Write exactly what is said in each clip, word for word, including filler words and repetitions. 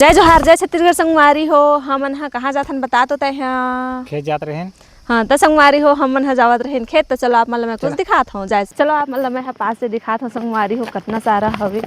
जय जोहार, जय छत्तीसगढ़ संगवारी हो। हमन ह कहाँ जाथन बता तो तय ह? खेत जात रहेन। हाँ, त संगवारी हो, हमन ह जावत रहेन खेत। त चलो आप मन ल मैं कुछ चलो। दिखात हूँ। जाए, चलो आप मन ल मैं ह पास से दिखात हूँ संगवारी हो, कतना सारा हवे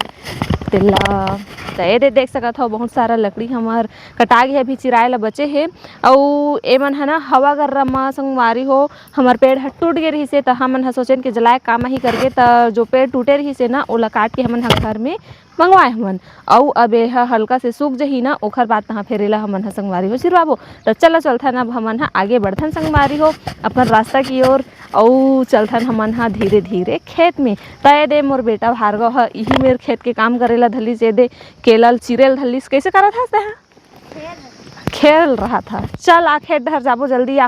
तेला। त ये दे देख सकत हो, बहुत सारा लकड़ी हमर कटा गे हे, अभी चिराए ला बचे हे। अउ एमन ह ना हवा गर्रा म संगवारी हो, हमर पेड़ ह टूट गे रहिस हे, त हमन ह सोचेन कि जलाए काम ही करके, त जो पेड़ टूटे रहिस हे ना, ओला काट के हमन ह घर में मंगवाए हवन। अउ अब एह हल्का से सूख जही ना, ओखर बाद तहाँ फेर एला हमन ह संगवारी हो चिरवाबो। त चला चलथन, अब हमन ह आगे बढ़थन संगवारी हो अपन रास्ता की ओर, अउ चलथन हमन ह धीरे धीरे खेत में। त ए दे मोर बेटा भार्गव ह इही मेर खेत के काम करे ला धलिस, ए दे केला ल चिरे ल धलिस। कैसे करत हस तेहा? खेल रहा था। चल आ खेत डहर जाबो, जल्दी आ।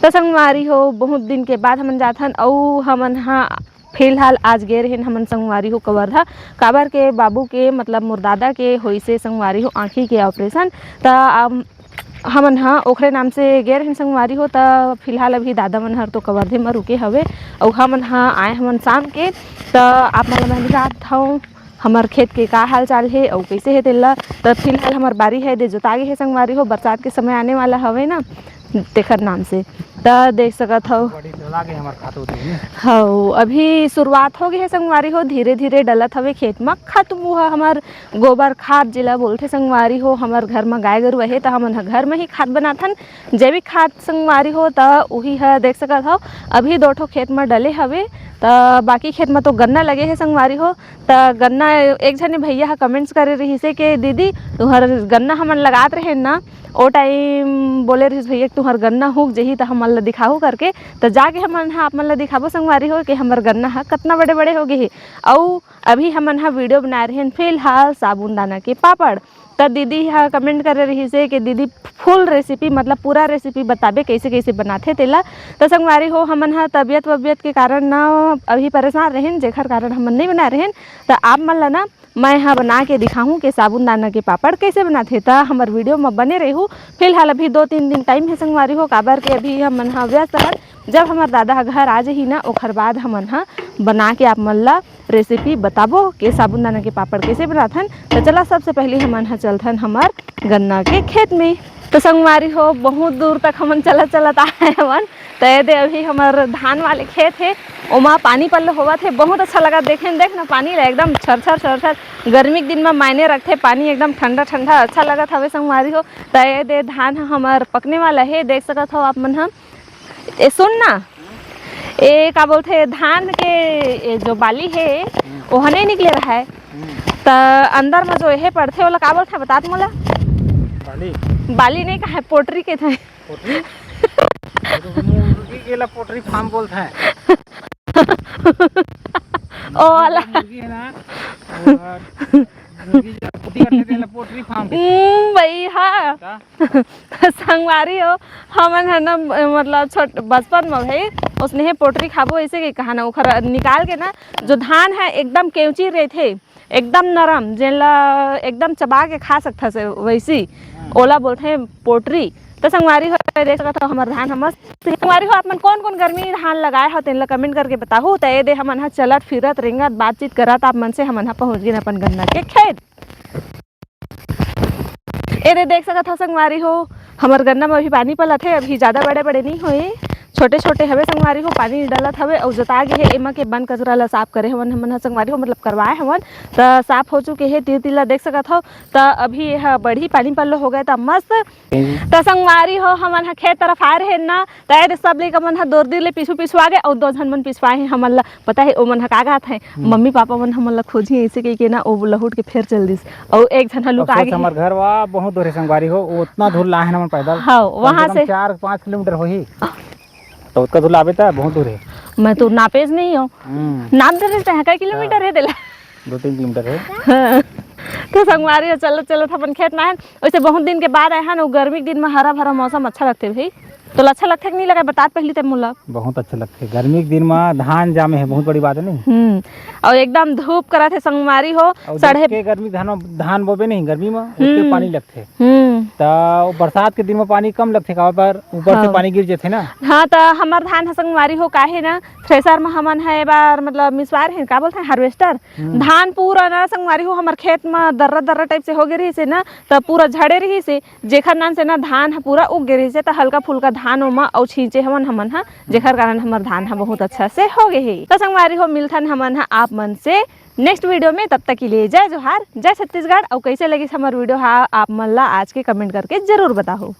त संगवारी हो, बहुत दिन के बाद हमन जाथन, अउ हमन ह फिलहाल आज गे रहेन हमन संगवारी हो कवर्धा, काबर के बाबू के, मतलब मोर दादा के होइसे संगवारी हो आँखी के ऑपरेशन। त अब हमन ह ओखरे नाम से गे रहेन संगवारी हो। त फिलहाल अभी दादा मन हर तो कवर्धे म रुके हवे, अउ हमन ह आए हमन शाम के। त आप मन ल मैं दिखात हूँ हमर खेत के का हाल चाल हे अउ कैसे हे तेला। त फिलहाल हमर बारी हे दे जोता गे हे संगवारी हो, बरसात के समय आने वाला हवे ना, तेखर नाम से। त देख सकत हव। बड़ी डला गे हमर खातू उतू में। हव, अभी शुरुआत हो गे हे संगवारी हो, धीरे धीरे डलत हवे खेत म। खातू ह हमर गोबर खाद जेला बोलथे संगवारी हो, हमर घर म गाय गरु अहे त हमन ह घर म ही खाद बनाथन, जैविक खाद संगवारी हो। त उही ह देख सकत हव, अभी दो ठो खेत म डले हवे, त बाकी खेत म तो गन्ना लगे हे संगवारी हो। त गन्ना, एक झने भैया ह कमेंट्स करे रहिस हे के दीदी, तुहर गन्ना हमन लगात रहेन ना, ओ टाइम बोले रहिस भैया कि तुहर गन्ना हुक जही त हमन ल दिखाहू करके। त जाके हमन ह आप मन ल दिखाबो संगवारी हो कि हमर गन्ना ह कतना बड़े बड़े हो गे हे। अउ अभी हमन ह वीडियो बनाए रहेन फिलहाल साबुन दाना के पापड़। त दीदी ह कमेंट करे रहिस हे कि दीदी फुल रेसिपी, मतलब पूरा रेसिपी बताबे कैसे कैसे बनाथे तेला। त संगवारी हो, हमन ह तबियत वबियत के कारण न अभी परेशान रहेन, जेखर कारण हमन नहीं बनाए रहेन। त आप मन ल ना मैं ह बना के दिखाहूँ कि साबुन दाना के पापड़ कैसे बनाथे। त हमर वीडियो म बने रहू। फिलहाल अभी दो तीन दिन टाइम हे संगवारी हो, काबर के अभी हमन ह व्यस्त हन। जब हमर दादा ह घर आ जही ना, ओखर बाद हमन ह बना के आप मन ल रेसिपी बताबो के साबुन दाना के पापड़ कैसे बनाथन। त चला, सबसे पहले हमन ह चलथन हमर गन्ना के खेत में। त संगवारी हो, बहुत दूर तक हमन चलत चलत आए हवन। त ये दे अभी हमर धान वाले खेत हे, ओमा पानी पल्लो होवत हे, बहुत अच्छा लगत। देखेन देख ना, पानी ला एकदम छरछर छरछर, गर्मी के दिन म मायने रखथे, पानी एकदम ठंडा ठंडा अच्छा लगत हवे संगवारी हो। त ये दे धान ह हमर पकने वाला हे, देख सकत हव आप मन ह। ए सुन ना, ए का बोलथे, धान के ए जो बाली हे, हम्म। ओह नहीं निकले रहय। हम्म। त अंदर म जो एहे पड़थे, ओला का बोलथे, बतात मोला? बाली। बाली नहीं कहे, पोटरी के थे। पोटरी? मुर्गी के ला पोटरी फार्म बोलथे। ओ वाला। मुर्गी है ना, वो, मुर्गी जो कुटी करथे, तेला पोटरी फार्म के। हम्म, भई, हाँ। का? संगवारी हो, हमन ह ना, मतलब, छोट बचपन म भाई, उसने हे पोटरी खाबो, ऐसे के कहा ना, ओखर निकाल के ना, जो धान है, एकदम केवची रहथे, एकदम नरम, जेला एकदम चबा के खा सकथस, वैसी, हाँ। ओला बोलथे पोटरी। त संगवारी हो, देख सकत हो, हमर धान ह मस्त। संगवारी हो, आप मन कौन कौन गर्मी धान लगाए हो, तेन ला कमेंट करके बताहू। त ए दे हमन ह चलत फिरत, रेंगत, बातचीत करत, आप मन से हमन ह पहुंच गेन अपन गन्ना के खेत। ए दे देख सकत हव संगवारी हो, हमर गन्ना म अभी पानी पलत हे, अभी ज्यादा बड़े-बड़े नइ होए, छोटे-छोटे हवे संगवारी हो, पानी डलत हवे अउ जोता गे हे। एमा के बन कचरा ल साफ करे हवन हमन ह संगवारी हो, मतलब करवाए हवन, त साफ हो चुके हे। तीर-तीर ल देख सकत हव, त अभी एहा बढ़ही, पानी पल्लो हो गए त मस्त। त संगवारी हो, हमन ह खेत तरफ आए रहेन ना, त ए दे सब लइका मन ह दोर दीर ले पीछू-पीछू आ गे अउ दो झन मन पिछवाए हे हमन ल। पता हे ओमन ह का कहत हे, हम्म। मम्मी पापा मन हमन ला खोजही, ऐसे कहिके ना, ओ लहुट के फेर चल दिस। अउ एक झन ह अब लुका सोच, गे। हमर घर वा बहुत दूर हे संगवारी हो, वो उतना दूर लाए हन हमन पैदल। हाँ, कम से वहाँ कम से चार पाँच किलोमीटर होही। तो उतना दूर लाबे त बहुत दूर हे। मैं तो नापेज नहीं हूँ। हम्म। नाप दे रहे हैं, कई किलोमीटर हाँ। हे तेला? दो तीन किलोमीटर हे। हाँ। तो संगवारी हो, चलत चलत अपन खेत में आए हन। वैसे बहुत दिन के बाद आए हन, वो गर्मी के दिन में हरा भरा मौसम अच्छा लगथे भाई। तोला अच्छा लगथे कि नहीं लगे, बतात पहली ते मोला। बहुत अच्छा लगथे। गर्मी के दिन म धान जामे हे, बहुत बड़ी बात हे नहीं? हम्म। अउ एकदम धूप करत हे संगवारी हो, अउ साढ़े जतके गर्मी धान, धान बोबे नहीं गर्मी म, ओतके हम्म। पानी लगथे। हम्म। त बरसात के दिन में पानी कम लगथे, काबर ऊपर से हाँ। पानी गिर जाथे ना। हाँ, त हमर धान ह संगवारी हो काहे ना, थ्रेसर में हमन ह ए बार मतलब मिसवार हे, का बोलथे, हार्वेस्टर। हम्म। धान पूरा ना संगवारी हो हमर खेत में दर्रा दर्रा टाइप से हो गे रहिस हे ना, त पूरा झड़े रहिस हे, जेखर नाम से ना धान ह पूरा उग गे रहिस हे, त हल्का फुल्का धान ओमा अउ छींचे हवन हमन ह, जेखर कारण हमर धान ह बहुत अच्छा से हो गे हे। त संगवारी हो मिलथन हमन ह आप मन से नेक्स्ट वीडियो में, तब तक के लिए जय जोहार, जय छत्तीसगढ़। अउ कैसे लगिस हमर वीडियो ह आप मन ला आज के कमेंट करके जरूर बताहू।